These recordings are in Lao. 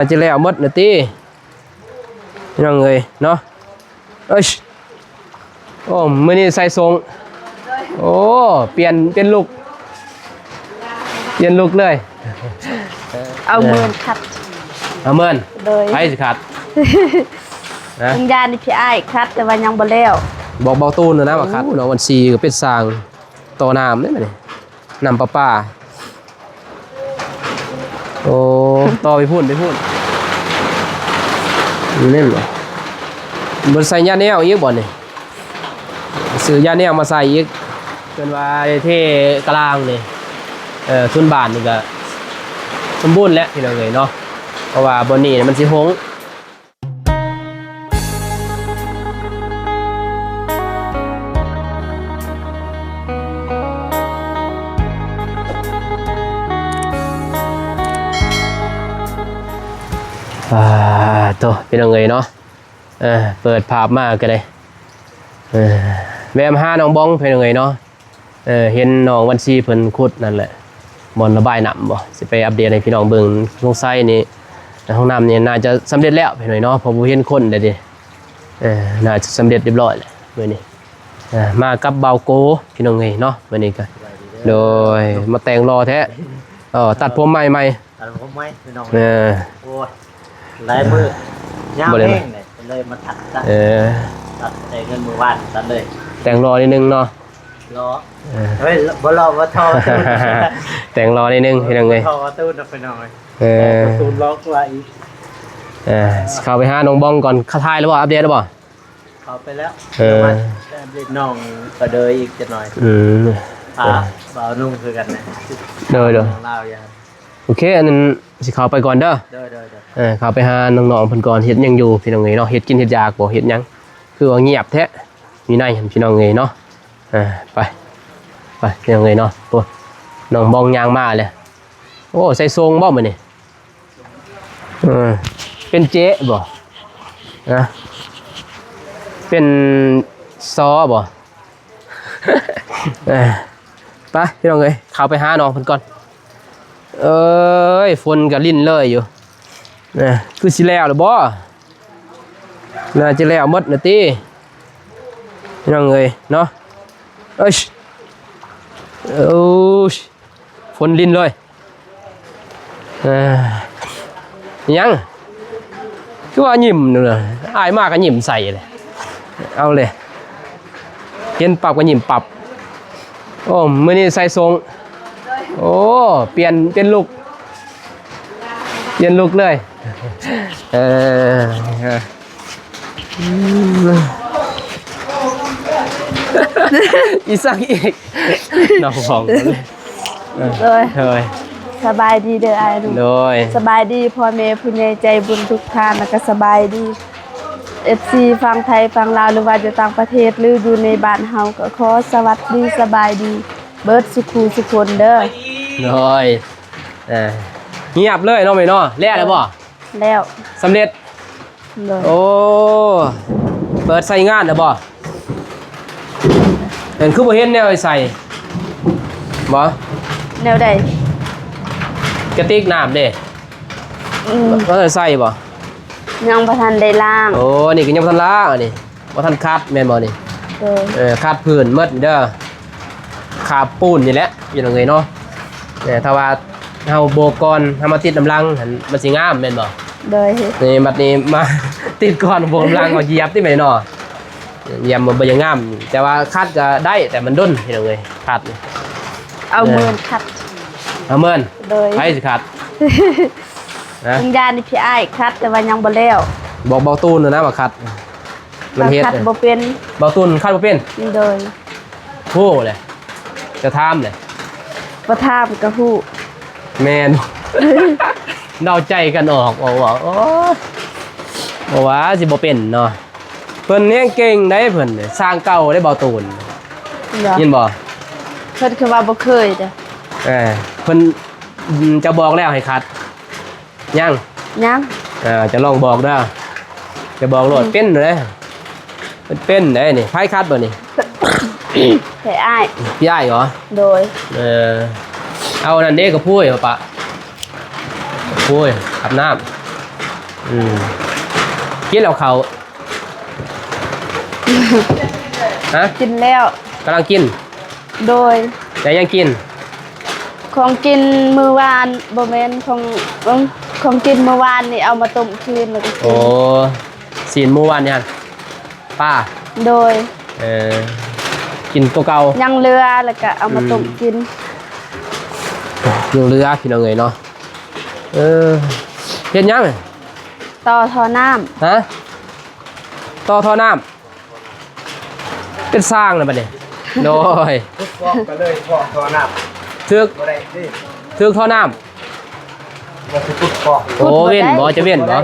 ອາດຈະແລ້ວໝົດນະຕິ ພີ່ນ້ອງເອີຍເນາະ. ເອີຍ ໂອ້ ມື້ນີ້ໃສ່ຊົງ ໂອ້ ປ່ຽນ ປ່ຽນລຸກ ປ່ຽນລຸກເລີຍ. ເອົາເມີນຂັດ ເອົາເມີນ ໂດຍ ໃຜຊິຂັດ ນະ ວິນຍານນີ້ພີ່ອ້າຍຂັດ ແຕ່ວ່າຍັງບໍ່ແລ້ວ. ບອກເບົາຕູນນະວ່າຂັດ. ໂອ້ ນ້ອງວັນຊີກໍເປັນຊ່າງຕໍ່ນ້ຳເດ້ບັດນີ້ ນ້ຳປະປາ. ໂອ້ ຕໍ່ໄປພຸ້ນ ໄປພຸ້ນ ແມ່ນບໍ່? ບໍ່ໃສ່ຍາແນວອີກບໍ່ນີ້? ຊື້ຍາແນວມາໃສ່ອີກ. ເພິ່ນວ່າໄດ້ເທກະລາງນີ້ ເອີ ທຸນບ້ານນີ້ກະສົມບູນແລ້ວ ພີ່ນ້ອງເອີຍເນາະ ເພາະວ່າບ່ອນນີ້ມັນຊິໂຮງ. ອາ ໂທ້ ພີ່ນ້ອງເອີຍເນາະ ເອີ ເປີດພາບມາກໍໄດ້ ເອີ ແວ່ມາຫານ້ອງບອງ ພີ່ນ້ອງເອີຍເນາະ. ເອີ ເຫັນນ້ອງວັນຊີເພິ່ນຂຸດນັ້ນແຫຼະ ບ່ອນລະບາຍນ້ຳບໍ ຊິໄປອັບເດດໃຫ້ພີ່ນ້ອງເບິ່ງ. ສົງໄສນີ້ຫ້ອງນ້ຳນີ້ໜ້າຈະສຳເລັດແລ້ວພີ່ນ້ອງເນາະ ເພາະບໍ່ເຫັນຄົນແລ້ວເດ້. ເອີ ໜ້າຈະສຳເລັດຮຽບຮ້ອຍແລ້ວມື້ນີ້. ເອີ ມາກັບບ່າວໂກພີ່ນ້ອງເອີຍເນາະ ມື້ນີ້ກໍ ໂດຍ ມາແຕ່ງຫຼໍ່ແທ້ ເອີ ຕັດຜົມໃໝ່ໃໝ່. ຕັດຜົມໃໝ່ພີ່ນ້ອງ ເອີ ໂອ້ຍ ຫຼາຍມື້ຍາວແຮງເລີຍ ເລີຍມາຕັດຊະ. ເອີ ຕັດແຕ່ເງິນມື້ວານຕັດເລີຍ ແຕ່ງຫຼໍ່ນິດໜຶ່ງເນາະ. ຫຼໍ່ ເອີ ເຮີ້ຍ ບໍ່ຫຼໍ່ບໍ່ທໍ່ ແຕ່ງຫຼໍ່ນິດໜຶ່ງພີ່ນ້ອງເອີຍ ບໍ່ທໍ່ປະຕູນະພີ່ນ້ອງເອີຍ. ເອີ ປະຕູຫຼໍ່ກວ່າອີກ. ເອີ ເຂົ້າໄປຫານ້ອງບອງກ່ອນ ເຂົ້າຖ່າຍແລ້ວບໍ່ ອັບເດດແລ້ວບໍ່? ເຂົ້າໄປແລ້ວ ເອີ ມາອັບເດດນ້ອງກະເດີຍອີກຈັກໜ່ອຍ. ອືມ ພາ ເອີ ບ່າວນຸ່ງຄືກັນນະ. ໂດຍໆ ນ້ອງລາວຢ່າ ໂອເຄ ອັນນັ້ນຊິເຂົ້າໄປກ່ອນເດີ. ໂດຍໆໆ ເອີ ເຂົ້າໄປຫານ້ອງໆເພິ່ນກ່ອນ ເຮັດຫຍັງຢູ່ພີ່ນ້ອງເອີຍເນາະ ເຮັດກິນເຮັດຢາກບໍ່ ເຮັດຫຍັງ ຄືວ່າງຽບແທ້ ມີໃນຫັ້ນພີ່ນ້ອງເອີຍເນາະ. ເອີ ໄປ ໄປພີ່ນ້ອງເອີຍເນາະ. ໂອ້ ນ້ອງບອງຍ່າງມາແລ້ວ. ໂອ້ ໃສ່ຊົງບໍ່ມື້ນີ້? ເອີ ເປັນເຈບໍ່ ນະ ເປັນຊໍບໍ່? ເອີ ໄປພີ່ນ້ອງເອີຍ ເຂົ້າໄປຫານ້ອງເພິ່ນກ່ອນ. ເອີຍ ຝົນກໍລິນເລີຍຢູ່ ເອີ ຄືຊິແລ້ວແລ້ວບໍ່? ໜ້າຈະແລ້ວໝົດນະຕິ ພີ່ນ້ອງເອີຍເນາະ. ເອີຍ ໂອ້ຍ ຝົນລິນເລີຍ. ເອີ ຫຍັງ ຄືວ່າຍິ້ມເນາະ ອ້າຍມາກໍຍິ້ມໃສ່ເລີຍ. ເອົາເລີຍ ເຫັນປັບກໍຍິ້ມປັບ. ໂອ້ ມື້ນີ້ໃສ່ຊົງ ໂອ້ ປ່ຽນ ປ່ຽນລຸກ ປ່ຽນລຸກເລີຍ. ເອີ ອີສັງອີກ ນ້ອງບອງ ໂດຍ ໂດຍ ສະບາຍດີເດີອ້າຍໜຸ່ມ ໂດຍ ສະບາຍດີພໍ່ແມ່ຜູ້ໃຫຍ່ໃຈບຸນທຸກທ່ານ ແລ້ວກໍສະບາຍດີເອັຟຊີຝັ່ງໄທຝັ່ງລາວ ຫຼືວ່າຢູ່ຕ່າງປະເທດ ຫຼືຢູ່ໃນບ້ານເຮົາ ກໍຂໍສະຫວັດດີສະບາຍດີເບິດສຸຂູສຸຄົນເດີ. ໂດຍ ເອີ ງຽບເລີຍເນາະແມ່ເນາະ ແລ້ວແລ້ວບໍ່? ແລ້ວ ສຳເລັດ ໂດຍ ໂອ້ ເປີດໃຊ້ງານແລ້ວບໍ່? ເຫັນຄືບໍ່ເຫັນແນວໃຫ້ໃສ່ບໍ່? ແນວໃດ? ກະຕິກນ້ຳເດ້ ອືມ ເອີ ໃສ່ບໍ່? ຍັງບໍ່ທັນໄດ້ລ້າງ. ໂອ້ ນີ້ກໍຍັງບໍ່ທັນລ້າງ ອັນນີ້ບໍ່ທັນຂັດແມ່ນບໍ່ນີ້? ໂດຍ ເອີ ຂັດພື້ນໝົດເດີ ຂາບປູນນີ້ແຫຼະ ພີ່ນ້ອງເອີຍເນາະ. ແຕ່ຖ້າວ່າເຮົາໂບກກ່ອນ ເຮົາມາຕິດນຳຫຼັງຫັ້ນ ມັນຊິງາມແມ່ນບໍ່? ໂດຍ ນີ້ບັດນີ້ມາຕິດກ່ອນ ໂບກນຳຫຼັງ ເອົາຢຽບຕິແມ່ນເນາະ ຢຽບມັນບໍ່ຢາກງາມ. ແຕ່ວ່າຂັດກໍໄດ້ ແຕ່ມັນດົນ ພີ່ນ້ອງເອີຍ ຂັດນີ້ ເອົາເມີນຂັດ ເອົາເມີນ ໂດຍ ໃຜຊິຂັດ ນະ ວິນຍານນີ້ພີ່ອ້າຍຂັດ ແຕ່ວ່າຍັງບໍ່ແລ້ວ. ບອກເບົາຕູນນະວ່າຂັດ ມັນເຮັດ ຂັດບໍ່ເປັນ ເບົາຕູນຂັດບໍ່ເປັນ ໂດຍ ຮູ້ແຫຼະ ຈະຖາມແຫຼະ ບໍ່ຖາມກໍຮູ້ ແມ່ນ ເດົາໃຈກັນອອກ ເວົ້າ ເວົ້າ ໂອ້ຍ ບໍ່ວ່າຊິບໍ່ເປັນເນາະ ເພິ່ນແຮງເກັ່ງໄດ໋ ເພິ່ນຊ່າງເກົ່າໄດ໋ ເບົາຕູນ ເຫັນບໍ່? ເພິ່ນຄືວ່າບໍ່ເຄີຍເດ້ ເອີ ເພິ່ນ ອືມ ຈະບອກແລ້ວໃຫ້ຂັດ ຍັງ ຍັງ ເອີ ຈະລອງບອກເດີ ຈະບອກໂລດ ອືມ ເປັນເດ້ ເປັນ ເປັນໄດ໋ນີ້. ໃຜຂັດບໍ່ນີ້? ໃຜອ້າຍ? ພີ່ອ້າຍເຫາະ? ໂດຍ ເອີ ເອົານັ້ນເດ້ ກະພຸ້ຍມາປະ ກະພຸ້ຍອາບນ້ຳ ອືມ ກິນແລ້ວເຂົ້າ ຮະ? ກິນແລ້ວ ກຳລັງກິນ ໂດຍ ໄດ້ຫຍັງກິນ? ຂອງກິນມື້ວານ ບໍ່ແມ່ນ ຂອງ ເອີ ຂອງກິນມື້ວານນີ້ເອົາມາຕົ້ມຄືນ ແລ້ວກໍກິນ ໂອ້ ຊີ້ນໝູວານນີ້ຫັ້ນ ປາ ໂດຍ ເອີ ກິນໂຕເກົ່າ ຍັງເຫຼືອ ແລ້ວກໍເອົາມາ ອືມ ຕົ້ມກິນ ຍັງເຫຼືອ ພີ່ນ້ອງເອີຍເນາະ ເອີ ເຮັດຫຍັງ? ຕໍ່ທໍ່ນ້ຳ ຮະ? ຕໍ່ທໍ່ນ້ຳ ເປັນຊ່າງແລ້ວບັດນີ້ ໂດຍ ຂຸດເຄາະກໍເລີຍເຄາະທໍ່ນ້ຳ ຖືກ ບໍ່ໄດ້ເດ້ ຖືກທໍ່ນ້ຳ ວ່າຊິຂຸດເຄາະ ໂອ້ ເວັ້ນບໍ່ ຈະເວັ້ນບໍ່?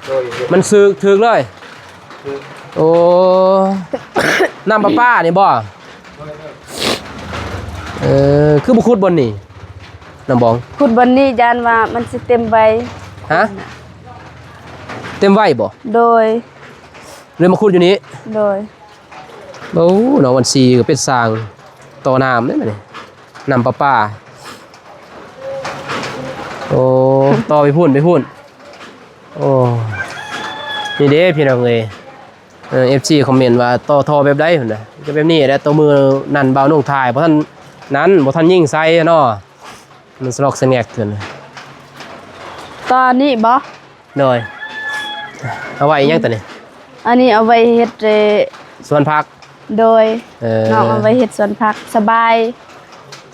ໂດຍ ມັນຖືກ ຖືກເລີຍ ຖືກ ໂອ້ ນ້ຳປະປານີ້ບໍ່? ໂດຍ ໂດຍ ເອີ ຄືບໍ່ຂຸດບ່ອນນີ້ ນ້ອງບອງ? ຂຸດບ່ອນນີ້ຢ້ານວ່າມັນຊິເຕັມໄວ ຮະ? ເຕັມໄວບໍ່? ໂດຍ ເລີຍມາຂຸດຢູ່ນີ້ ໂດຍ ໂອ້ ນ້ອງວັນຊີກໍເປັນຊ່າງຕໍ່ນ້ຳເດ້ບັດນີ້ ນ້ຳປະປາ ໂອ້ ຕໍ່ໄປພຸ້ນ ໄປພຸ້ນ ໂອ້ ນີ້ເດ້ພີ່ນ້ອງເອີຍ ເອີ ເອັຟຊີ ຄອມເມັນວ່າ ຕໍ່ທໍ່ແບບໃດ ພຸ້ນນະ ກໍແບບນີ້ແຫຼະ ຕໍ່ມື້ນັ້ນບ່າວນຸ່ງຖ່າຍ ບໍ່ທັນນັ້ນ ບໍ່ທັນຍິງໃສ່ເນາະ ມັນສະຫຼອກສະແງກຂຶ້ນ ຕໍ່ນີ້ບໍ່? ໂດຍ ເອົາໄວ້ອີຫຍັງຕົວນີ້? ອັນນີ້ເອົາໄວ້ເຮັດ ເອີ ສວນຜັກ ໂດຍ ເອີ ນ້ອງເອົາໄວ້ເຮັດສວນຜັກ ສະບາຍ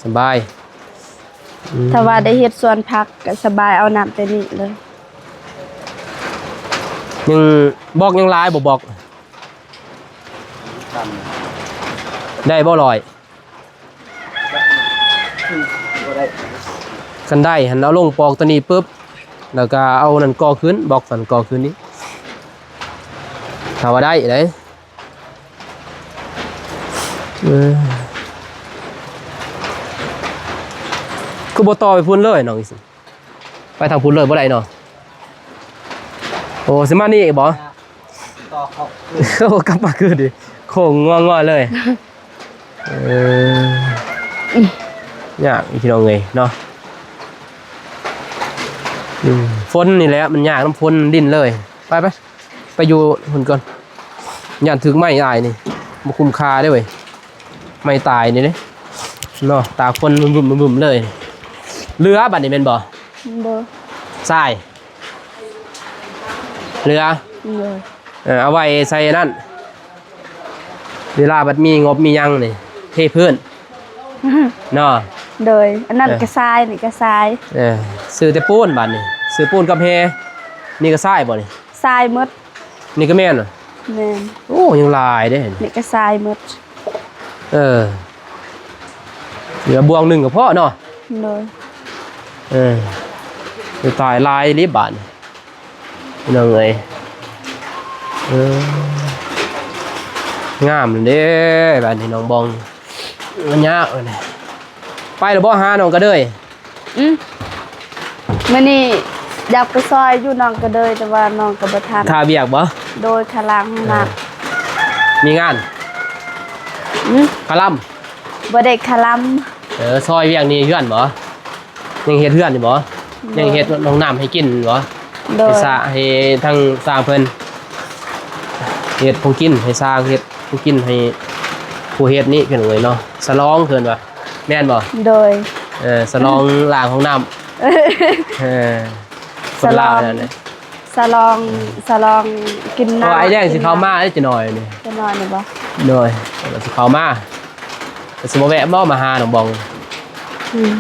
ສະບາຍ ອືມ ຖ້າວ່າໄດ້ເຮັດສວນຜັກກໍສະບາຍ ເອົານ້ຳແຕ່ນີ້ເລີຍ ຍັງ ບລັອກຍັງຫຼາຍບໍ່ ບລັອກ ໄດ້ບໍ່ ຮ້ອຍ? ຄັນໄດ້ຫັ້ນ ເອົາລົງປອກຕົວນີ້ປຶບ ແລ້ວກໍເອົານັ້ນກໍ່ຂຶ້ນ ບລັອກນັ້ນກໍ່ຂຶ້ນອີກ ຖ້າວ່າໄດ້ເດ້ ເອີ ຄືບໍ່ຕໍ່ໄປພຸ້ນເລີຍນ້ອງອີ່ສິ? ໄປທາງພຸ້ນເລີຍບໍ່ໄດ້ເນາະ ໂອ້ ຊິມານີ້ອີກບໍ່? ຕໍ່ເຂົ້າຄືນ ໂອ້ ກັບມາຄືນອີກ ໂຄ້ງງໍໆເລີຍ ເອີ ຍາກພີ່ນ້ອງເອີຍເນາະ ອືມ ຝົນນີ້ແຫຼະ ມັນຍາກນຳຝົນ ດິນເລີຍ ໄປໆ ໄປຢູ່ພຸ້ນກ່ອນ ຢ້ານຖືກໄມ້ອ້າຍນີ້ ບໍ່ຄຸ້ມຄ່າເດ້ເວີຍ ໄມ້ຕາຍນີ້ເດ້ເນາະ ຕາກຝົນບຶ້ມໆເລີຍ ເຫຼືອບັດນີ້ແມ່ນບໍ່? ບໍ່ ຊາຍ ເຫຼືອ ໂດຍ ເອີ ເອົາໄວ້ໃສ່ອັນນັ້ນ ເວລາບັດມີງົບມີຫຍັງນີ້ ເທພື້ນເນາະ ໂດຍ ອັນນັ້ນ ເອີ ກະຊາຍ ນີ້ກະຊາຍ ເອີ ຊື້ແຕ່ປູນບັດນີ້ ຊື້ປູນກັບແຮ່ ນີ້ກະຊາຍບໍ່ນີ້? ຊາຍໝົດ ນີ້ກໍແມ່ນ ແມ່ນ ໂອ້ ຍັງຫຼາຍເດ້ ນີ້ກໍຊາຍໝົດ ເອີ ເຫຼືອບ່ວງໜຶ່ງກໍພໍເນາະ ໂດຍ ເອີ ຕາຍຫຼາຍອີ່ຫຼີບາດນີ້ ພີ່ນ້ອງເອີຍ ເອີ ງາມເດ້ ບາດນີ້ນ້ອງບອງ ມັນຍາກ ໄປແລ້ວບໍ່ ຫານ້ອງກະເດີຍ? ອືມ ມື້ນີ້ຢາກໄປຊ່ອຍຢູ່ໜອງກະເດີຍ ແຕ່ວ່ານ້ອງກໍບໍ່ທັນ ຖ້າວຽກບໍ່? ໂດຍ ຄ່າລ້າງຫ້ອງນ້ຳ ເອີ ມີງານ ອືມ ຄະລຳ ບໍ່ໄດ້ຄະລຳ ເອີ ຊ່ອຍວຽກນີ້ເຮືອນບໍ່? ຍັງເຮັດເຮືອນຢູ່ບໍ່? ໂດຍ ຍັງເຮັດຫ້ອງນ້ຳໃຫ້ກິນບໍ່? ໂດຍ ໃຫ້ສະ ໃຫ້ທາງຊ່າງເພິ່ນ ເຮັດຂອງກິນໃຫ້ຊ່າງ ເຮັດຂອງກິນໃຫ້ຜູ້ເຮັດນີ້ ເພິ່ນເອີ້ນເນາະ ສະຫຼອງເພິ່ນວ່າ ແມ່ນບໍ່? ໂດຍ ເອີ ສະຫຼອງລ້າງຫ້ອງນ້ຳ ເອີ ຄົນລາວນັ້ນແຫຼະ ສະຫຼອງ ສະຫຼອງກິນນ້ຳ ເພາະວ່າອ້າຍແດງຊິເຂົ້າມາເດ້ ຈັກໜ້ອຍນີ້ ຈັກໜ້ອຍນີ້ບໍ່? ໂດຍ ຊິເຂົ້າມາ ຊິມາແວະບໍ່ ມາຫານ້ອງບອງ ອືມ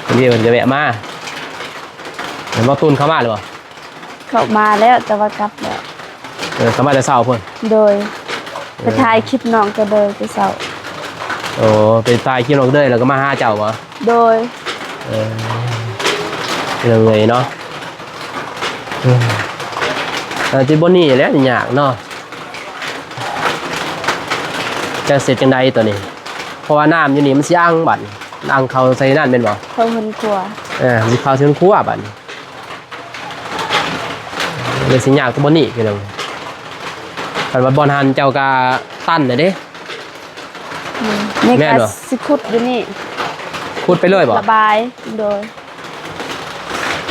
ເພິ່ນຊິແວະມາ ແລ້ວບໍ່ ຕູນເຂົ້າມາແລ້ວບໍ່? ເຂົ້າມາແລ້ວ ແຕ່ວ່າກັບແລ້ວ ເອີ ເຂົ້າມາແຕ່ເຊົ້າພຸ້ນ ໂດຍ ເອີ ໄປຖ່າຍຄລິບນ້ອງກະເດີຍແຕ່ເຊົ້າ ໂອ້ ໄປຖ່າຍຄລິບນ້ອງກະເດີຍ ແລ້ວກໍມາຫາເຈົ້າບໍ່? ໂດຍ ເອີ ເລື່ອງເອີຍເນາະ ເອີ ເອີ ທີ່ບ່ອນນີ້ແຫຼະຍາກເນາະ ຈະເຮັດຈັ່ງໃດຕົວນີ້ ເພາະວ່ານ້ຳຢູ່ນີ້ມັນຊິອັ່ງບັດ ອັ່ງເຂົ້າໃສ່ນັ້ນແມ່ນບໍ່? ເຂົ້າເຮືອນຄົວ ເອີ ມັນຊິເຂົ້າເຮືອນຄົວບັດນີ້ ເລີຍຊິຍາກຕົວບ່ອນນີ້ພີ່ນ້ອງ ຄັນວ່າບ່ອນຫັ້ນເຈົ້າກະຕັນແລ້ວເດ້ ອືມ ນີ້ ແມ່ນ ກະ ບໍ່ ຊິຂຸດຢູ່ນີ້ ຂຸດໄປເລີຍບໍ່? ລະບາຍ ໂດຍ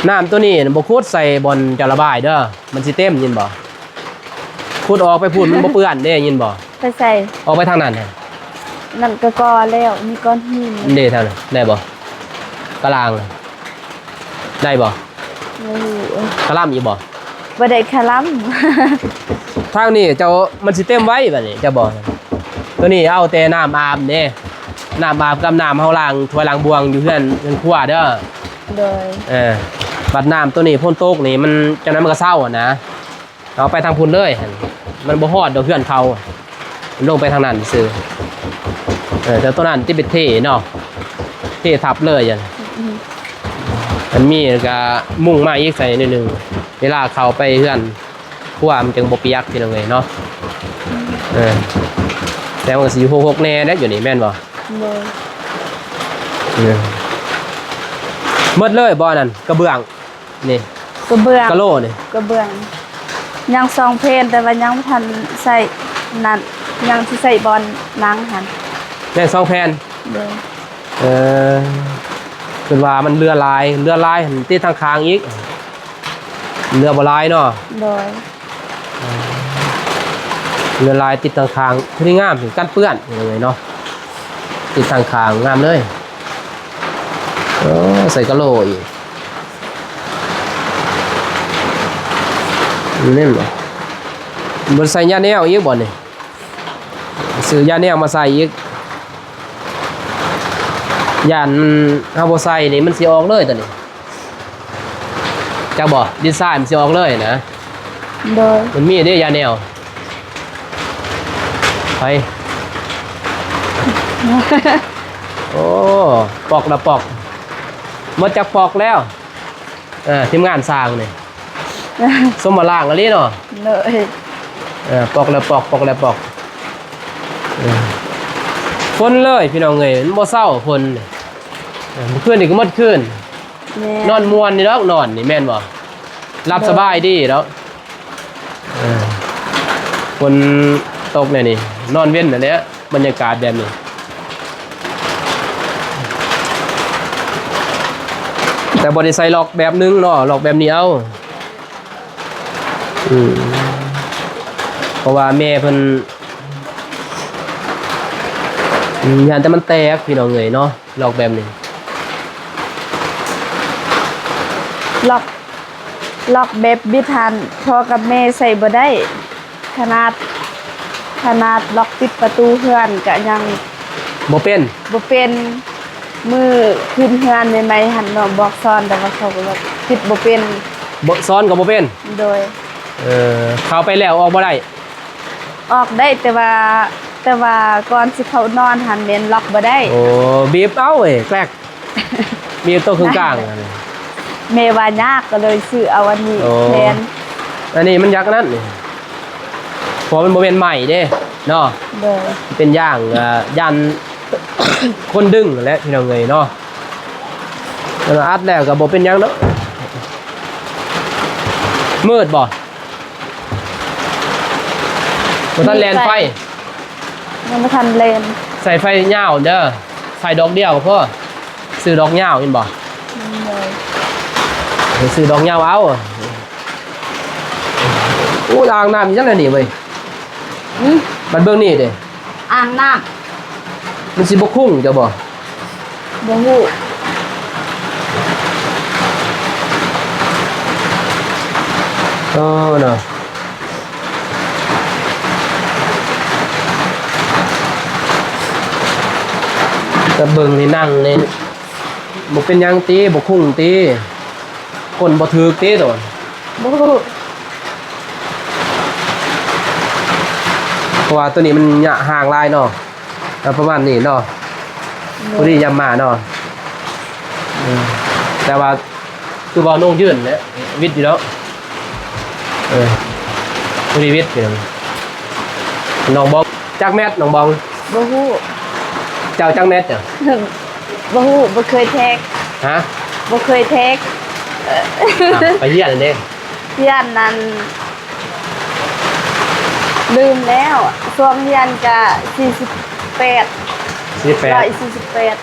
ນ້ຳໂຕນີ້ນະ ບໍ່ຂຸດໃສ່ບ່ອນຈະລະບາຍເດີ ມັນຊິເຕັມ ຍິນບໍ່? ຂຸດອອກໄປພຸ້ນ ມັນບໍ່ເປື້ອນເດ້ ຍິນບໍ່? ໄປໃສ? ອອກໄປທາງນັ້ນ ນັ້ນກໍກໍ່ແລ້ວ ມີກ້ອນຫີນເດ້ ທາງນັ້ນໄດ້ບໍ່? ກະລາງ ໄດ້ບໍ່? ໂອ້ ຄະລຳອີກບໍ່? ບໍ່ໄດ້ຄະລຳ. ທາງນີ້ເຈົ້າ ມັນຊິເຕັມໄວບາດນີ້ ເຈົ້າບອກ. ໂຕນີ້ເອົາແຕ່ນ້ຳອາບເດ້ ນ້ຳອາບກັບນ້ຳເຮົາລ້າງຖ້ວຍລ້າງບ່ວງຢູ່ເຮືອນ ເຮືອນຄົວເດີ. ໂດຍ ເອີ ບັດນ້ຳໂຕນີ້ຝົນຕົກນີ້ ມັນ ຈັ່ງໃດມັນກໍເຊົາຫັ້ນນະ. ເອົາໄປທາງພຸ້ນເລີຍ ມັນບໍ່ຮອດດອກເຮືອນເຂົາ ລົງໄປທາງນັ້ນຊື່. ເອີ ແຕ່ຕົວນັ້ນຕິເປັນເທເນາະ ເທທັບເລີຍ. ອືມ ອັນມີກະມຸງມາອີກໃສ່ໜ້ອຍໜຶ່ງ ເວລາເຂົ້າໄປເຮືອນຄົວມັນຈຶ່ງບໍ່ປຽກ ພີ່ນ້ອງເອີຍເນາະ. ເອີ ແຕ່ມັນກໍຊິຫົກໆແດ່ແຫຼະຢູ່ນີ້ແມ່ນບໍ່? ໂດຍ ເອີ ໝົດເລີຍບໍ່ອັນນັ້ນ ກະເບື້ອງ? ນີ້ ກະເບື້ອງ ກະໂຫຼນີ້ ກະເບື້ອງ ຍັງສອງແຜ່ນ ແຕ່ວ່າຍັງບໍ່ທັນໃສ່ນັ້ນ ຍັງຊິໃສ່ບ່ອນນັ່ງຫັ້ນ ຍັງສອງແຜ່ນ. ໂດຍ ເອີ ຄືວ່າມັນເຫຼືອຫຼາຍ ເຫຼືອຫຼາຍຫັ້ນຕິດທາງຂ້າງອີກ ເຫຼືອບໍ່ຫຼາຍເນາະ. ໂດຍ ເຫຼືອຫຼາຍຕິດທາງຂ້າງ ຜູ້ນີ້ງາມ ກັນເປື້ອນເລີຍເນາະ ຕິດທາງຂ້າງງາມເລີຍ. ໂອ້ ໃສ່ກະໂຫຼອີກ ແມ່ນບໍ່? ບໍ່ໃສ່ຍາແນວອີກບໍ່ນີ້? ຊື້ຍາແນວມາໃສ່ອີກ ຢ້ານມັນ ເຮົາບໍ່ໃສ່ນີ້ ມັນຊິອອກເລີຍຕົວນີ້. ຈັກບໍ່? ດິນຊາຍມັນຊິອອກເລີຍນະ. ໂດຍ ມັນມີເດ້ຢາແນວ ໄປ ໂອ້ ປອກລະປອກ ໝົດຈັກປອກແລ້ວ? ເອີ ທີມງານຊ່າງນີ້ ສົມວ່າລ້າງອີ່ຫຼີເນາະ. ໂດຍ ເອີ ປອກລະປອກ ປອກລະປອກ ເອີ ຝົນເລີຍພີ່ນ້ອງເອີຍ ມັນບໍ່ເຊົາຝົນ. ເອີ ມື້ຄືນນີ້ກໍໝົດຄືນ ແມ່ນ ນອນມ່ວນນີ້ດອກ ນອນນີ້ແມ່ນບໍ່? ຫຼັບສະບາຍດີດອກ. ເອີ ຝົນຕົກແນວນີ້ ນອນເວັນນັ້ນແຫຼະ ບັນຍາກາດແບບນີ້ ແຕ່ບໍ່ໄດ້ໃສ່ລັອກແບບໜຶ່ງເນາະ ລັອກແບບນີ້ເອົາ. ອືມ ເພາະວ່າແມ່ເພິ່ນ ອືມ ຢ້ານແຕ່ມັນແຕກ ພີ່ນ້ອງເອີຍເນາະ ລັອກແບບນີ້ ລັອກ ລັອກແບບບິດຫັ້ນ ພໍ່ກັບແມ່ໃສ່ບໍ່ໄດ້ ຂະໜາດ ຂະໜາດລັອກປິດປະຕູເຮືອນກະຍັງບໍ່ເປັນ ບໍ່ເປັນ. ມື້ຂຶ້ນເຮືອນໃໝ່ໆຫັ້ນເນາະ ບອກສອນ ແຕ່ວ່າເຂົາກໍວ່າປິດບໍ່ເປັນ ບໍ່ ສອນກໍບໍ່ເປັນ. ໂດຍ ເອີ ເຂົ້າໄປແລ້ວອອກບໍ່ໄດ້? ອອກໄດ້ ແຕ່ວ່າ ແຕ່ວ່າກ່ອນຊິເຂົ້ານອນຫັ້ນແມ່ນລັອກບໍ່ໄດ້. ໂອ້ ບີບເອົາເອີຍ ແກລັກ ມີໂຕເຄິ່ງກາງ. ແມ່ວ່າຍາກ ກໍເລີຍຊື້ເອົາອັນນີ້ ໂອ້ ແທນ. ອັນນີ້ມັນຢາກອັນນັ້ນນີ້ ເພາະມັນບໍ່ແມ່ນໄມ້ເດ້ເນາະ. ໂດຍ ເປັນຢາງ ເອີ ຢ້ານຄົນດຶງຫັ້ນແຫຼະ ພີ່ນ້ອງເອີຍເນາະ. ອັນອັດແລ້ວກໍບໍ່ເປັນຫຍັງດອກ. ມືດບໍ່? ບໍ່ທັນແລ່ນໄຟ ຍັງບໍ່ທັນແລ່ນ. ໃສ່ໄຟຍາວເດີ ໃສ່ດອກດຽວກໍພໍ. ຊື້ດອກຍາວແມ່ນບໍ່? ໂດຍ ໄປຊື້ດອກຍາວເອົາ. ໂອ້ ອ່າງນ້ຳອີຫຍັງແນວນີ້ເວີຍ? ຫື? ບັດເບິ່ງນີ້ເດ້ ອ່າງນ້ຳ ມັນຊິບໍ່ຄຸງເຈົ້າບໍ່? ບໍ່ຮູ້. ເອີ ເນາະ ແຕ່ເບິ່ງນີ້ ນັ່ງນີ້ ບໍ່ເປັນຫຍັງຕິ? ບໍ່ຄຸງຕິ? ກົ້ນບໍ່ຖືກຕິໂຕ? ບໍ່ຮູ້ ເພາະວ່າໂຕນີ້ມັນຍະຫ່າງຫຼາຍເນາະ. ເອີ ປະມານນີ້ເນາະ ໂດຍ ພໍດີຍາມມາເນາະ. ເອີ ແຕ່ວ່າຄືວ່ານ້ອງຢືນແຫຼະ ວິດຢູ່ເນາະ. ເອີ ພໍດີວິດຢູ່. ນ້ອງບອງ ຈັກແມັດນ້ອງບອງ? ບໍ່ຮູ້. ເຈົ້າຈັກແມັດເຈົ້າ? ບໍ່ຮູ້ ບໍ່ເຄີຍແທກ. ຮະ? ບໍ່ເຄີຍແທກ. ເອີ ອ້າວ ໄປຮຽນຫັ້ນເດ້? ຮຽນນັ້ນ ລືມແລ້ວ ຊ່ວງຮຽນກະສີ່ສິບແປດ ສີ່ສິບແປດ ຮ້ອຍສີ່ສິບແປດ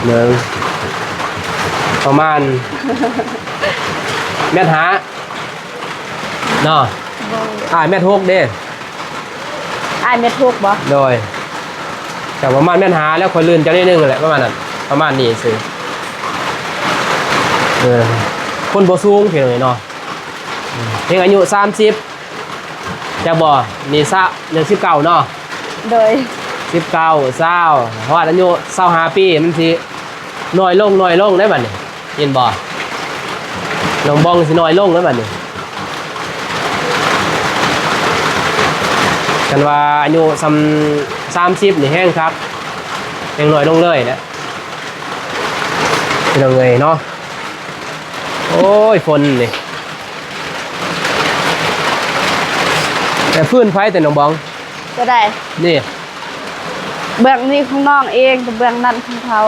ເບິ່ງ ປະມານ ແມັດຫ້າເນາະ. ໂດຍ. ອ້າຍແມັດຫົກເດ້. ອ້າຍແມັດຫົກບໍ່? ໂດຍ. ກໍປະມານແມັດຫ້າແລ້ວ ຂ້ອຍລື່ນເຈົ້າໜ້ອຍໜຶ່ງແຫຼະ ປະມານນັ້ນ ປະມານນີ້ຊື່. ເອີ ຄົນບໍ່ສູງ ພີ່ນ້ອງເອີຍເນາະ. ອືມ ເພິ່ນອາຍຸສາມສິບ ຈັກບໍ່? ນີ້ຊະ ຍັງສິບເກົ້າເນາະ. ໂດຍ. ສິບເກົ້າ ຊາວ ຮອດອາຍຸຊາວຫ້າປີ ມັນຊິນ້ອຍລົງ ນ້ອຍລົງໄດ໋ບັດນີ້ ເຫັນບໍ່? ນ້ອງບອງຊິນ້ອຍລົງໄດ໋ບັດນີ້. ຄັນວ່າອາຍຸສ່ຳສາມສິບນີ້ແຮງຄັກ ແຮງນ້ອຍລົງເລີຍນະ ພີ່ນ້ອງເອີຍເນາະ. ໂອ້ຍ ຝົນນີ້ ແຕ່ຟືນໄຟແຕ່ນ້ອງບອງ ຕົວໃດ? ນີ້ ເບື້ອງນີ້ຂອງນ້ອງເອງ ແຕ່ເບື້ອງນັ້ນຂອງເຂົາ.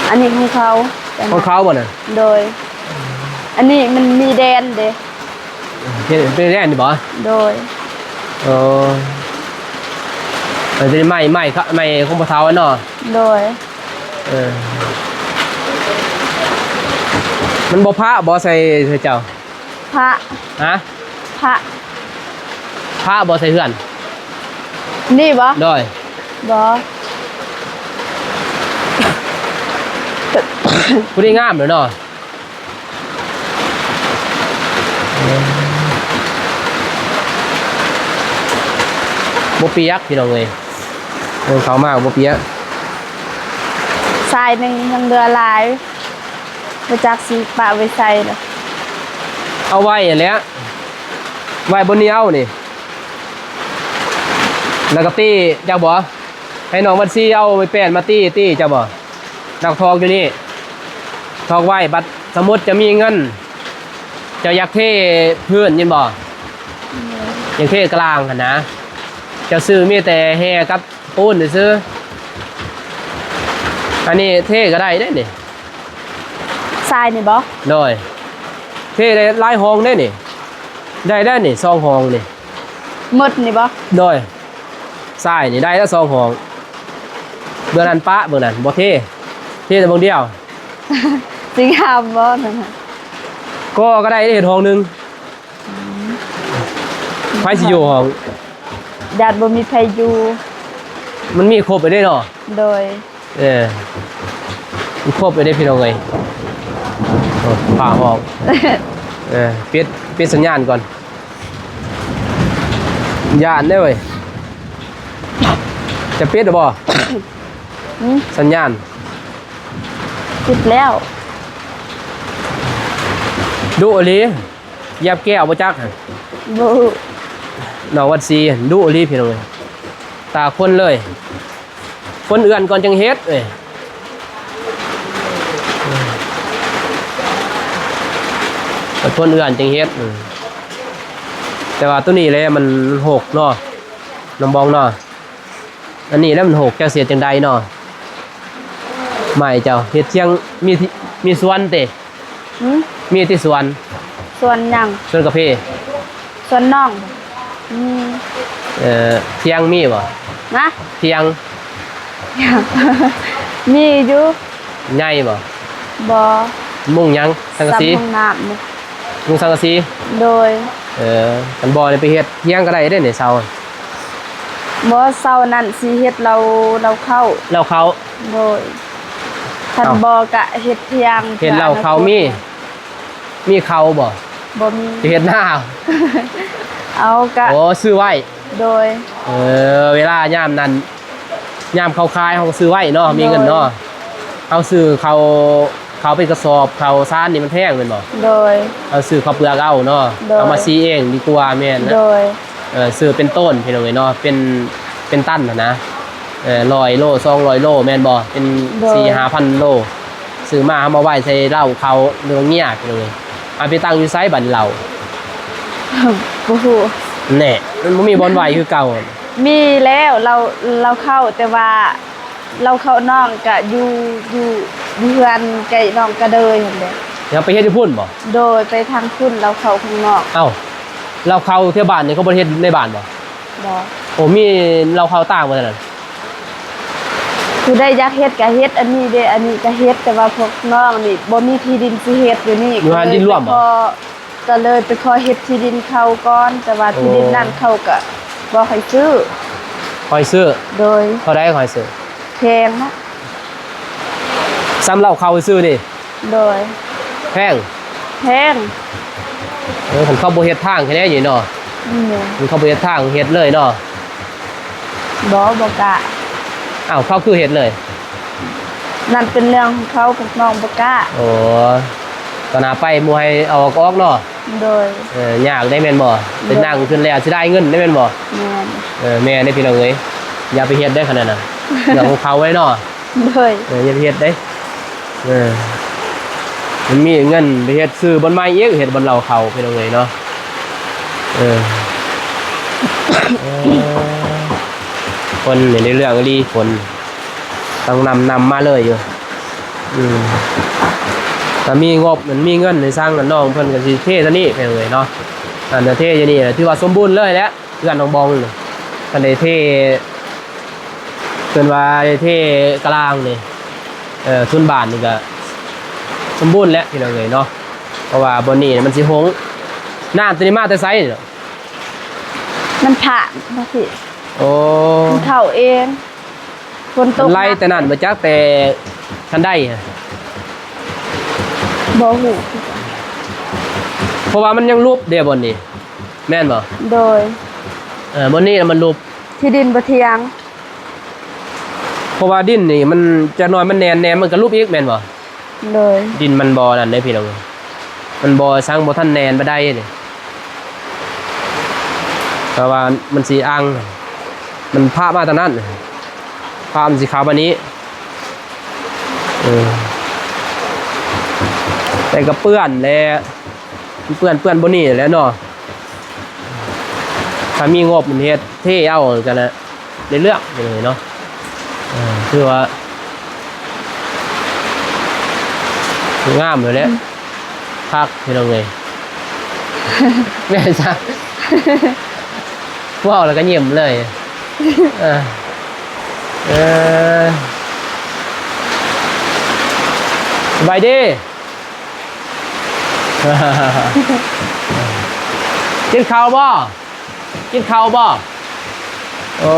ອັນນີ້ຂອງເຂົາ. ຂອງເຂົາບໍ່ນະ? ໂດຍ. ອັນນີ້ມັນມີແດນເດ້. ເປັນ ເປັນແດນນີ້ບໍ່? ໂດຍ. ເອີ ເອີ ຕົວນີ້ໄມ້ ໄມ້ ໄມ້ຂອງພໍ່ເຖົ້າເນາະ. ໂດຍ. ເອີ ມັນບໍ່ພະບໍ່ໃສ່ ໃສ່ເຈົ້າ? ພະ. ຮະ? ພະ. ພະບໍ່ໃສ່ເຮືອນ? ນີ້ບໍ່? ໂດຍ. ບໍ່. ຜູ້ນີ້ງາມເລີຍເນາະ. ບໍ່ປຽກ ພີ່ນ້ອງເອີຍ ເບິ່ງເຂົ້າມາບໍ່ປຽກ. ສາຍໜຶ່ງຍັງເຫຼືອຫຼາຍ ບໍ່ຈັກຊິປະໄວ້ໃສລະ. ເອົາໄວ້ຫັ້ນແຫຼະ ໄວ້ບ່ອນນີ້ເອົານີ້ ແລ້ວກໍຕີ ຈັກບໍ່? ໃຫ້ນ້ອງວັນຊີເອົາໄມ້ແປ້ນມາຕີ ຕີ ຈັກບໍ່? ນັກທອກຢູ່ນີ້ ທອກໄວ້ ບັດສະມຸດຈະມີເງິນ ເຈົ້າຢາກເທພື້ນແມ່ນບໍ່? ຢາກເທກະລາງຫັ້ນນະ ເຈົ້າຊື້ມີແຕ່ແຮ່ກັບປູນຊື່ໆ. ອັນນີ້ເທກໍໄດ້ເດ້ນີ້ ຊາຍນີ້ບໍ່? ໂດຍ. ເທໄດ້ຫຼາຍຫ້ອງເດ້ນີ້ ໄດ້ ໄດ້ນີ້ ສອງຫ້ອງນີ້ ໝົດນີ້ບໍ່? ໂດຍ. ຊາຍນີ້ໄດ້ແລ້ວສອງຫ້ອງ ເບື້ອງນັ້ນປະ ເບື້ອງນັ້ນບໍ່ເທ ເທແຕ່ເບື້ອງດຽວ. ຊິງາມບໍ່ນັ້ນນະ? ກໍ ກໍໄດ້ເຮັດຫ້ອງໜຶ່ງ. ອືມ ໃຜຊິຢູ່ຫ້ອງ? ຢ້ານບໍ່ມີໃຜຢູ່. ມັນມີຄົບໄປເດ້ເນາະ. ໂດຍ. ເອີ ມັນຄົບໄປເດ້ພີ່ນ້ອງເອີຍ. ໂອ້ ຟ້າຮ້ອງ. ເອີ ປິດ ປິດສັນຍານກ່ອນ ຢ້ານເດ້ເວີຍ. ຈະປິດແລ້ວບໍ່? ຫືມ? ສັນຍານ ປິດແລ້ວ. ດຸອີ່ຫຼີ ຢຽບແກ້ວບໍ່ຈັກ. ບໍ່ ນ້ອງວັດສີດຸອີ່ຫຼີພີ່ນ້ອງເອີຍ ຕາຄົນເລີຍ. ຄົນເອື້ອນກ່ອນຈຶ່ງເຮັດເອີຍ ຄົນເອື້ອນຈຶ່ງເຮັດ. ເອີ ແຕ່ວ່າໂຕນີ້ແຫຼະມັນ ມັນຫົກເນາະ ນ້ອງບອງເນາະ. ອັນນີ້ແຫຼະມັນຫົກ ຈັກຊິເຮັດຈັ່ງໃດເນາະ. ໄມ້ເຈົ້າເຮັດທຽງ ມີ ມີສວນເຕ? ຫືມ? ມີທີ່ສວນ. ສວນຫຍັງ? ສວນກາເຟ. ສວນນ້ອງ. ອືມ. ເອີ ທຽງມີບໍ່? ນະ? ທຽງ. ມີຢູ່. ໃຫຍ່ບໍ່? ບໍ່. ມຸງຫຍັງ? ສັງກະສີ? ສຳຫ້ອງນ້ຳ. ມຸງສັງກະສີ? ໂດຍ. ເອີ ຄັນບໍ່ໄດ້ໄປເຮັດທຽງກໍໄດ້ເດ້ນີ້ ເສົາ. ບໍ່ ເສົານັ້ນຊິເຮັດເລົາ ເລົາເຂົ້າ. ເລົາເຂົ້າ? ໂດຍ. ຄັນ ເອົ້າ ບໍ່ກະເຮັດທຽງ. ເຮັດເລົາເຂົ້າມີ ມີເຂົ້າບໍ່? ບໍ່ມີ. ຊິເຮັດນາ? ເອົາກະ ໂອ້ ຊື້ໄວ້. ໂດຍ. ເອີ ເວລາຍາມນັ້ນ ຍາມເຂົ້າຂາຍເຮົາກໍຊື້ໄວ້ເນາະ ມີເງິນເນາະ. ໂດຍ. ເຮົາຊື້ເຂົ້າ ເຂົ້າເປັນກະສອບ ເຂົ້າສານນີ້ມັນແພງແມ່ນບໍ່? ໂດຍ. ເຮົາຊື້ເຂົ້າເປືອກເອົາເນາະ. ໂດຍ. ເອົາມາສີເອງດີກວ່າ ແມ່ນນະ. ໂດຍ. ເອີ ຊື້ເປັນໂຕນພີ່ນ້ອງເອີຍເນາະ ເປັນ ເປັນຕັນຫັ້ນນະ. ເອີ ຮ້ອຍໂລ ສອງຮ້ອຍໂລ ແມ່ນບໍ່? ເປັນ ໂດຍ ສີ່ຫ້າພັນໂລ ຊື້ມາເຮົາມາໄວ້ໃສ່ເລົາເຂົ້າ ຫຼືວ່າເງຍພີ່ນ້ອງເອີຍ. ເອົາໄປຕັ້ງຢູ່ໃສບັດນີ້ເລົາ? ບໍ່ຮູ້. ແນ່ ມັນບໍ່ມີບ່ອນໄວ້ຄືເກົ່າ. ມີແລ້ວ ເລົາ ເລົາເຂົ້າ ແຕ່ວ່າເລົາເຂົ້ານ້ອງກະຢູ່ ຢູ່ ຢູ່ເຮືອນໃກ້ນ້ອງກະເດີຍຫັ້ນແຫຼະ. ຍັງໄປເຮັດຢູ່ພຸ້ນບໍ່? ໂດຍ ໄປທາງພຸ້ນ ເລົາເຂົ້າຂ້າງນອກ. ເອົ້າ ເລົາເຂົ້າແຖວບ້ານນີ້ເຂົາບໍ່ໄດ້ເຮັດໃນບ້ານບໍ່? ບໍ່. ໂອ້ ມີເລົາເຂົ້າຕ່າງບໍ່ແຖວນັ້ນ? ຄື ຜູ້ໃດຢາກເຮັດກໍເຮັດ ອັນນີ້ເດ້ ອັນນີ້ກໍເຮັດ ແຕ່ວ່າພວກນ້ອງນີ້ບໍ່ມີທີ່ດິນຊິເຮັດຢູ່ນີ້ ຢູ່ຫັ້ນດິນລວມບໍ່? ກໍເລີຍໄປຂໍ ກໍເລີຍໄປຂໍເຮັດທີ່ດິນເຂົາກ່ອນ ແຕ່ວ່າທີ່ດິນນັ້ນເຂົາກໍບໍ່ໃຫ້ຊື້ ບໍ່ໃຫ້ຊື້. ໂດຍ. ເທົ່າໃດເຂົາໃຫ້ຊື້? ແພງນະ ສ່ຳເລົ້າເຂົ້າຊື່ໆນີ້. ໂດຍ. ແພງ? ແພງ. ເອີ ຄັນເຂົາບໍ່ເຮັດທາງແຄ່ນີ້ເນາະ. ອືມ ຄັນເຂົາບໍ່ເຮັດທາງເຮັດເລີຍເນາະ. ບໍ່ ບໍ່ກ້າ. ອ້າວ ເຂົາຄືເຮັດເລີຍ? ນັ້ນເປັນເລື່ອງຂອງເຂົາ ພວກນ້ອງບໍ່ກ້າ. ໂອ້ ຕອນໜ້າໄປໝູ່ໃຫ້ເອົາອອກກໍອອກເນາະ. ໂດຍ. ເອີ ຍາກເດ້ແມ່ນບໍ່? ໂດຍ. ໄປນັ່ງຂຶ້ນແລ້ວເສຍດາຍເງິນເດ້ແມ່ນບໍ່? ແມ່ນ. ເອີ ແມ່ນເດ້ພີ່ນ້ອງເອີຍ ຢ່າໄປເຮັດເດ້ຄັນນັ້ນນະ ເລື່ອງຂອງເຂົາເດ້ເນາະ. ໂດຍ. ເອີ ຢ່າໄປເຮັດເດ້. ເອີ ມັນມີເງິນໄປເຮັດຊື້ບ່ອນໃໝ່ອີກ ເຮັດບ່ອນເລົ້າເຂົ້າ ພີ່ນ້ອງເອີຍເນາະ. ເອີ ເອີ ຄົນນີ້ໄດ້ເລື່ອງອີ່ຫຼີ ຄົນຕັ້ງນຳ ນຳມາເລີຍຢູ່. ອືມ ຖ້າມີງົບ ມັນມີເງິນໃຫ້ສ້າງນັ້ນ ນ້ອງເພິ່ນກໍຊິເທເທົ່ານີ້ ພີ່ນ້ອງເອີຍເນາະ. ອັນເທຢູ່ນີ້ຖືວ່າສົມບູນເລີຍແຫຼະ ເຮືອນນ້ອງບອງນີ້. ຄັນໄດ້ເທ ເພິ່ນວ່າເທກະລາງນີ້ ເອີ ພື້ນບ້ານນີ້ກະສົມບູນແຫຼະພີ່ນ້ອງເອີຍເນາະ. ເພາະວ່າບ່ອນນີ້ມັນຊິຫົງ. ນ້ຳໂຕນີ້ມາແຕ່ໃສນີ້? ມັນຜ່ານມາພີ້. ໂອ້ ມັນເຂົ້າເອງ ຝົນຕົກ ໄຫຼແຕ່ນັ້ນບໍ່ຈັກ ແຕ່ຄັນໄດ. ບໍ່ຮູ້ຄືກັນ ເພາະວ່າມັນຍັງຫຼຸບເດ້ບ່ອນນີ້ ແມ່ນບໍ່? ໂດຍ. ເອີ ບ່ອນນີ້ມັນຫຼຸບ ທີ່ດິນບໍ່ທ່ຽງ. ເພາະວ່າດິນນີ້ມັນຈັກໜ້ອຍມັນແໜ້ນແນ່ ມັນກໍຫຼຸບອີກແມ່ນບໍ່? ໂດຍ. ດິນມັນບໍ່ນັ້ນເດ້ພີ່ນ້ອງ ມັນບໍ່ ສັງບໍ່ທັນແໜ້ນປານໃດເດ້. ແຕ່ວ່າມັນຊິອັ່ງ ມັນພະມາທາງນັ້ນ ພະມັນຊິເຂົ້າມານີ້. ເອີ ແຕ່ກໍເປື້ອນແຫຼະ ເປື້ອນ ເປື້ອນບ່ອນນີ້ແຫຼະເນາະ. ຖ້າມີງົບເຮັດເທເອົາ ກໍໄດ້ເລື່ອງເລີຍເນາະ. ເອີ ຄືວ່າງາມຢູ່ແຫຼະ. ອືມ ຄັກພີ່ນ້ອງເອີຍ ແມ່ນຊະ ເວົ້າແລ້ວກໍຍິ້ມເລີຍ. ເອີ ເອີ ສະບາຍດີ. ກິນເຂົ້າບໍ່? ກິນເຂົ້າບໍ່? ໂອ້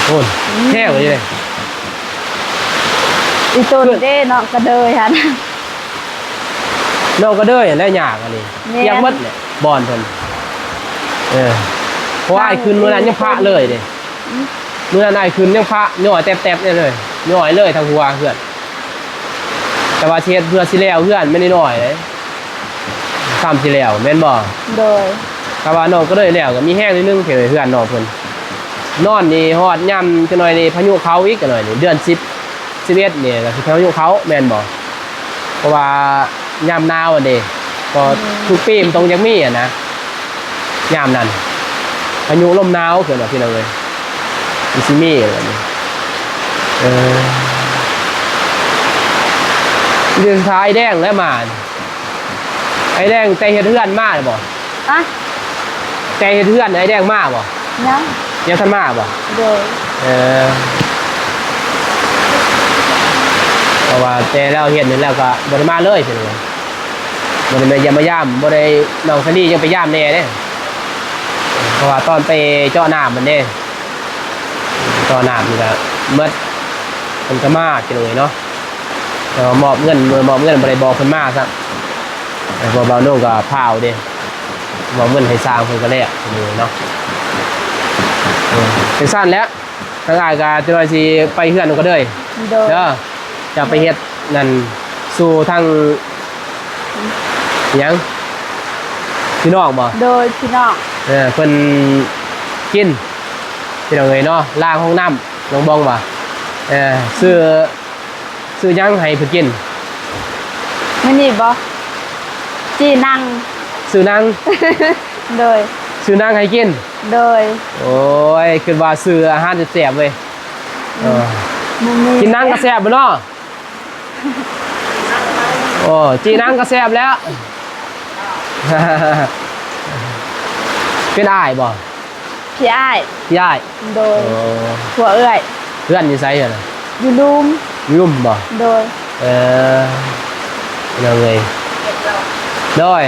ໂອ້ຍ ອືມ ແຮງເລີຍ. ອີຕົນເດ້ ນ້ອງກະເດີຍຫັ້ນ ນ້ອງກະເດີຍຫັ້ນແຫຼະ ຍາກອັນນີ້. ແມ່ນ. ປຽກໝົດແຫຼະບ່ອນເພິ່ນ. ເອີ ເພາະວ່າອ້າຍຂຶ້ນມື້ນັ້ນຍັງພະເລີຍເດ້. ອືມ ມື້ນັ້ນອ້າຍຂຶ້ນຍັງພະຍ້ອຍແຕັບໆເລີຍ ຍ້ອຍເລີຍທັງຫົວເຮືອນ. ແຕ່ວ່າຊິເຮັດເພື່ອຊິແລ້ວເຮືອນແມ່ນນ້ອຍໆເດ້ ສ່ຳຊິແລ້ວແມ່ນບໍ່? ໂດຍ. ຖ້າວ່ານ້ອງກະເດີຍແລ້ວກໍມີແຮງໜ້ອຍໜຶ່ງ ເຮັດໃຫ້ເຮືອນນ້ອງເພິ່ນນອນນີ້ ຮອດຍາມຈັກໜ້ອຍນີ້ພາຍຸເຂົ້າອີກ ຈັກໜ້ອຍນີ້ເດືອນສິບ ສິບເອັດນີ້ກໍຊິພາຍຸເຂົ້າແມ່ນບໍ່? ເພາະວ່າຍາມໜາວຫັ້ນເດ້ ກໍ ອືມ ທຸກປີມັນຕ້ອງຢາກມີຫັ້ນນະ. ຍາມນັ້ນພາຍຸລົມໜາວຂຶ້ນວ່າ ພີ່ນ້ອງເອີຍ ມັນຊິມີແບບນີ້. ເອີ ຢູ່ທ້າຍແດງແລ້ວມາ. ໄອ້ແດງແຕ່ເຮັດເຮືອນມາແລ້ວບໍ່? ຮະ? ແຕ່ເຮັດເຮືອນໄອ້ແດງມາບໍ່? ຍັງ. ຍັງທັນມາບໍ່? ໂດຍ. ເອີ ເພາະວ່າແຕ່ລາວເຮັດນີ້ແລ້ວກໍບໍ່ໄດ້ມາເລີຍ ພີ່ນ້ອງເອີຍ. ບໍ່ໄດ້ມາຢ້ຽມມາຢາມ ບໍ່ໄດ້ ນ້ອງສາລີຍັງໄປຢາມແດ່ເດ້ ເພາະວ່າຕອນໄປເຈາະນ້ຳມັນເດ້ ເຈາະນ້ຳມັນກໍໝົດ ເພິ່ນກໍມາ ພີ່ນ້ອງເອີຍເນາະ. ແຕ່ວ່າມອບເງິນ ມອບເງິນບໍ່ໄດ້ບອກເພິ່ນມາຊ້ຳ ເພາະວ່ານ້ອງກໍພາວເດ້ ມອບເງິນໃຫ້ຊ່າງເພິ່ນກໍແລ້ວ ພີ່ນ້ອງເອີຍເນາະ. ເອີ ຈັ່ງຊັ້ນແຫຼະ ທາງອ້າຍກໍຈັກໜ້ອຍຊິໄປເຮືອນກໍເດີຍ. ໂດຍ. ເດີ ຈະໄປເຮັດນັ້ນສູ່ທາງ ຫຍັງ ພີ່ນ້ອງບໍ່? ໂດຍ ພີ່ນ້ອງ. ເອີ ເພິ່ນກິນ ພີ່ນ້ອງເອີຍເນາະ ລ້າງຫ້ອງນ້ຳ ນ້ອງບອງວ່າ ເອີ ຊື້ ຊື້ຫຍັງໃຫ້ເພິ່ນກິນ? ມື້ນີ້ບໍ່? ຈີ່ໜັງ. ຊື້ໜັງ? ໂດຍ. ຊື້ໜັງໃຫ້ກິນ? ໂດຍ. ໂອ້ຍ ຄິດວ່າຊື້ອາຫານແຊບໆເວີຍ. ອືມ. ເອີ ບໍ່ມີ. ກິນໜັງກໍແຊບເນາະ. ໂອ້ ຈີ່ໜັງກໍແຊບແລ້ວ. ເປັນອ້າຍບໍ່? ພີ່ອ້າຍ ພີ່ອ້າຍ ໂດຍ ໂອ້ ຜົວເອື້ອຍ ເຮືອນຢູ່ໃສຫັ້ນນະ? ຢູ່ລຸ່ມ ລຸ່ມບໍ່? ໂດຍ ເອີ ພີ່ນ້ອງເອີຍ ໂດຍ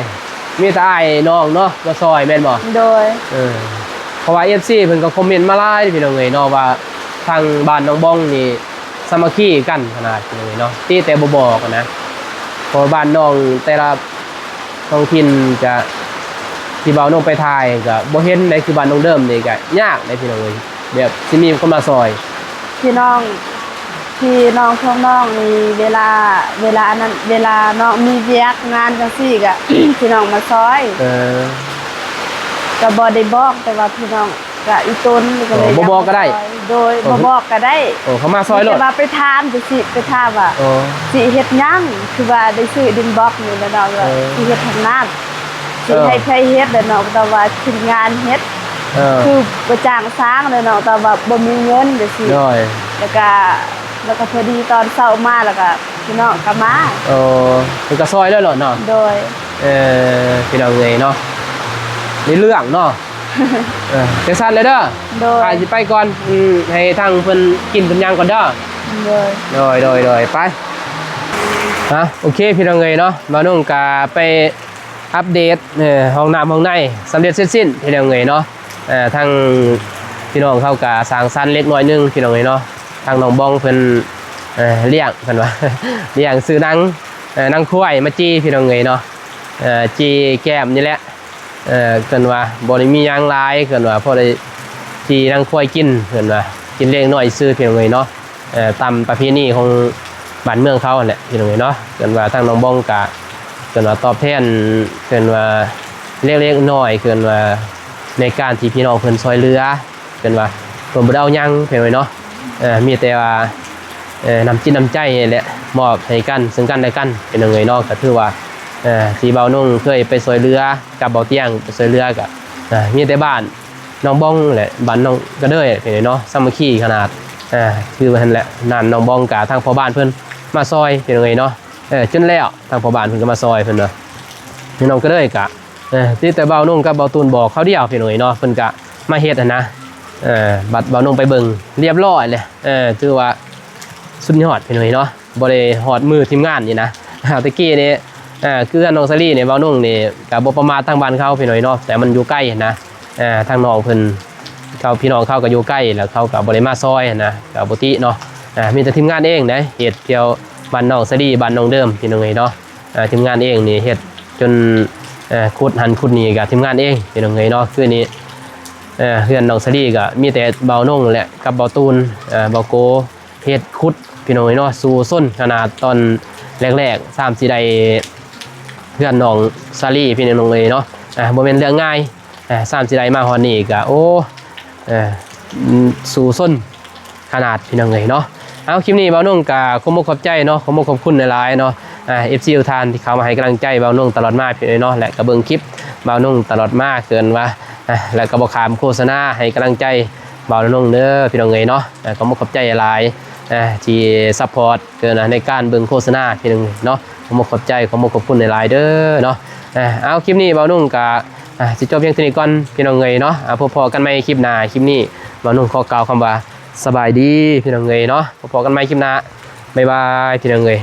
ມີແຕ່ອ້າຍນ້ອງເນາະມາຊ່ອຍແມ່ນບໍ່? ໂດຍ ເອີ ເພາະວ່າເອັຟຊີເພິ່ນກໍຄອມເມັນມາຫຼາຍພີ່ນ້ອງເອີຍເນາະ ວ່າທາງບ້ານນ້ອງບອງນີ້ສາມັກຄີກັນຂະໜາດພີ່ນ້ອງເອີຍເນາະ ຕິແຕ່ບໍ່ບອກຫັ້ນນະ ເພາະວ່າບ້ານນ້ອງແຕ່ລະ ທ້ອງຖິ່ນກະ ທີ່ບ່າວນົງໄປຖ່າຍກະບໍ່ເຫັນໃດ ຄືບ້ານນ້ອງເດີມນີ້ກະຍາກໃດພີ່ນ້ອງເອີຍ ແບບຊິມີຄົນມາຊ່ອຍ ພີ່ນ້ອງ ພີ່ນ້ອງຂອງນ້ອງນີ້ ເວລາ ເວລາອັນນັ້ນ ເວລານ້ອງມີວຽກງານຈັ່ງຊີ້ກະ ພີ່ນ້ອງມາຊ່ອຍ ເອີ ກະບໍ່ໄດ້ບອກ ແຕ່ວ່າພີ່ນ້ອງ ກະອີ່ຕົນກໍເລີຍ ເອີ ບໍ່ບອກກໍໄດ້ ໂດຍ ເອີ ບໍ່ບອກກໍໄດ້ ເອີ ເຂົາມາຊ່ອຍໂລດ ແຕ່ວ່າໄປຖາມຈັ່ງຊີ້ ໄປຖາມວ່າ ເອີ ຊິເຮັດຫຍັງ ຄືວ່າໄດ້ຊື້ດິນບລັອກນີ້ແຫຼະເນາະ ເອີ ວ່າຊິເຮັດຫ້ອງນ້ຳ ຊິໃຫ້ໃຜເຮັດແຫຼະເນາະ ແຕ່ວ່າທີມງານເຮັດ ເອີ ຄືບໍ່ຈ້າງຊ່າງແຫຼະເນາະ ແຕ່ວ່າບໍ່ມີເງິນຈັ່ງຊີ້ ໂດຍ ແລ້ວກະ ແລ້ວກະພໍດີຕອນເຊົ້າມາ ແລ້ວກະພີ່ນ້ອງກໍມາ ເອີ ເພິ່ນກໍຊ່ອຍເລີຍໂລດເນາະ ໂດຍ ເອີ ພີ່ນ້ອງເອີຍເນາະ ໃນເລື່ອງເນາະ ເອີ ຈັ່ງຊັ້ນເລີຍເດີ ໂດຍ ອ້າຍຊິໄປກ່ອນ ອືມ ໃຫ້ທາງເພິ່ນກິນເພິ່ນຫຍັງກ່ອນເດີ ໂດຍ ໂດຍ ໂດຍ ໂດຍ ໄປ ອ່ະ ໂອເຄ ພີ່ນ້ອງເອີຍເນາະ ບ່າວນົງກະໄປອັບເດດ ເອີ ຫ້ອງນ້ຳຫ້ອງໃນສຳເລັດເສັດສິ້ນ ພີ່ນ້ອງເອີຍເນາະ ເອີ ທາງພີ່ນ້ອງເຮົາກະສ້າງສັນເລັກນ້ອຍໜຶ່ງ ພີ່ນ້ອງເອີຍເນາະ ທາງນ້ອງບອງເພິ່ນ ເອີ ລ້ຽງ ເພິ່ນວ່າ ລ້ຽງຊື້ໜັງ ເອີ ໜັງຄວາຍມາຈີ່ ພີ່ນ້ອງເອີຍເນາະ ເອີ ຈີ່ແກ້ມນີ້ແຫຼະ ເອີ ເພິ່ນວ່າບໍ່ໄດ້ມີຫຍັງຫຼາຍ ເພິ່ນວ່າພໍໄດ້ຈີ່ໜັງຄວາຍກິນ ເພິ່ນວ່າກິນເລັກນ້ອຍຊື່ ພີ່ນ້ອງເອີຍເນາະ ເອີ ຕາມປະເພນີຂອງບ້ານເມືອງເຂົາຫັ້ນແຫຼະ ພີ່ນ້ອງເອີຍເນາະ ເພິ່ນວ່າທາງນ້ອງບອງກະ ເພິ່ນວ່າຕອບແທນ ເພິ່ນວ່າເລັກໆນ້ອຍໆ ເພິ່ນວ່າໃນການທີ່ພີ່ນ້ອງເພິ່ນຊ່ວຍເຫຼືອ ເພິ່ນວ່າເພິ່ນບໍ່ໄດ້ເອົາຫຍັງ ພີ່ນ້ອງເອີຍເນາະ ເອີ ມີແຕ່ວ່າ ເອີ ນ້ຳຈິດນ້ຳໃຈນີ້ແຫຼະ ມອບໃຫ້ກັນ ເຊິ່ງກັນແລະກັນ ພີ່ນ້ອງເອີຍເນາະ ກໍຖືວ່າ ເອີ ທີ່ບ່າວນົງເຄີຍໄປຊ່ວຍເຫຼືອ ກັບບ່າວຕຽງໄປຊ່ວຍເຫຼືອ ກໍ ເອີ ມີແຕ່ບ້ານນ້ອງບອງແຫຼະ ບ້ານນ້ອງກະເດີຍ ພີ່ນ້ອງເນາະ ສາມັກຄີຂະໜາດ ເອີ ຄືວ່າຫັ້ນແຫຼະ ນັ້ນນ້ອງບອງກະທາງພໍ່ບ້ານເພິ່ນມາຊ່ອຍ ພີ່ນ້ອງເອີຍເນາະ ເອີ ຈົນແລ້ວ ທາງພໍ່ບ້ານເພິ່ນກໍມາຊ່ອຍ ເພິ່ນວ່າ ພີ່ນ້ອງກະເດີຍກະ ເອີ ຕິແຕ່ບ່າວນົງກັບບ່າວຕູນບອກຄາວດຽວ ພີ່ນ້ອງເອີຍເນາະ ເພິ່ນກະມາເຮັດຫັ້ນນະ ເອີ ບັດບ່າວນົງໄປເບິ່ງລຽບລ້ອຍແຫຼະ ເອີ ຖືວ່າສຸດຍອດ ພີ່ນ້ອງເອີຍເນາະ ບໍ່ໄດ້ຮອດມືທີມງານນີ້ນະ ແຕ່ກີ້ນີ້ ເອີ ຄືເຮືອນນ້ອງສາລີນີ້ ບ່າວນົງນີ້ກະບໍ່ປະໝາດທາງບ້ານເຂົາ ພີ່ນ້ອງເອີຍເນາະ ແຕ່ມັນຢູ່ໄກຫັ້ນນະ ເອີ ທາງນ້ອງເພິ່ນ ເຂົາ ພີ່ນ້ອງເຂົາກໍຢູ່ໃກ້ ແລ້ວເຂົາກໍບໍ່ໄດ້ມາຊ່ອຍຫັ້ນນະ ກໍບໍ່ຕິເນາະ ອ່າ ມີແຕ່ທີມງານເອງເດ້ ເຮັດແຖວບ້ານນ້ອງສາລີ ບ້ານນ້ອງເດີມ ພີ່ນ້ອງເອີຍເນາະ ອ່າ ທີມງານເອງນີ້ເຮັດຈົນ ເອີ ຂຸດຫັ້ນຂຸດນີ້ກໍທີມງານເອງ ພີ່ນ້ອງເອີຍເນາະ ຄືນີ້ ເອີ ເຮືອນນ້ອງສາລີກໍມີແຕ່ບ່າວນົງ ແລະ ກັບບ່າວຕູນ ເອີ ບ່າວໂກ ເຮັດຂຸດ ພີ່ນ້ອງເອີຍເນາະ ສູ້ຊົນຂະໜາດຕອນແລກໆ ສ່ຳຊິໄດ້ເຮືອນນ້ອງສາລີ ພີ່ນ້ອງເອີຍເນາະ ອ່າ ບໍ່ແມ່ນເລື່ອງງ່າຍ ອ່າ ສ່ຳຊິໄດ້ມາຮອດນີ້ກໍ ໂອ້ ເອີ ສູ້ຊົນຂະໜາດ ພີ່ນ້ອງເອີຍເນາະ ເອົາ ຄລິບນີ້ບ່າວນົງກໍຂອບອົກຂອບໃຈເນາະ ຂອບອົກຂອບຄຸນຫຼາຍໆເນາະ ອ່າ ເອັຟຊີ ທຸກທ່ານທີ່ເຂົ້າມາໃຫ້ກຳລັງໃຈບ່າວນົງຕະຫຼອດມາ ພີ່ນ້ອງເນາະ ແລະ ກໍເບິ່ງຄລິບບ່າວນົງຕະຫຼອດມາ ເກີນວ່າ ອ່າ ແລະ ກໍບໍ່ຂ້າມໂຄສະນາໃຫ້ກຳລັງໃຈບ່າວນົງເດີ ພີ່ນ້ອງເອີຍເນາະ ອ່າ ຂອບອົກຂອບໃຈຫຼາຍໆ ອ່າ ທີ່ຊັບພອດ ເກີນໃນການເບິ່ງໂຄສະນາ ພີ່ນ້ອງເນາະ ຂອບອົກຂອບໃຈ ຂອບອົກຂອບຄຸນຫຼາຍໆເດີເນາະ ອ່າ ເອົາ ຄລິບນີ້ບ່າວນົງກໍ ອ່າ ຊິຈົບພຽງເທົ່ານີ້ກ່ອນ ພີ່ນ້ອງເອີຍເນາະ ອ່າ ພົບພໍ້ກັນໃໝ່ຄລິບໜ້າ ຄລິບນີ້ບ່າວນົງຂໍກ່າວຄຳວ່າ ສະບາຍດີ ພີ່ນ້ອງເອີຍເນາະ ພົບພໍ້ກັນໃໝ່ຄລິບໜ້າ ບາຍບາຍ ພີ່ນ້ອງເອີຍ.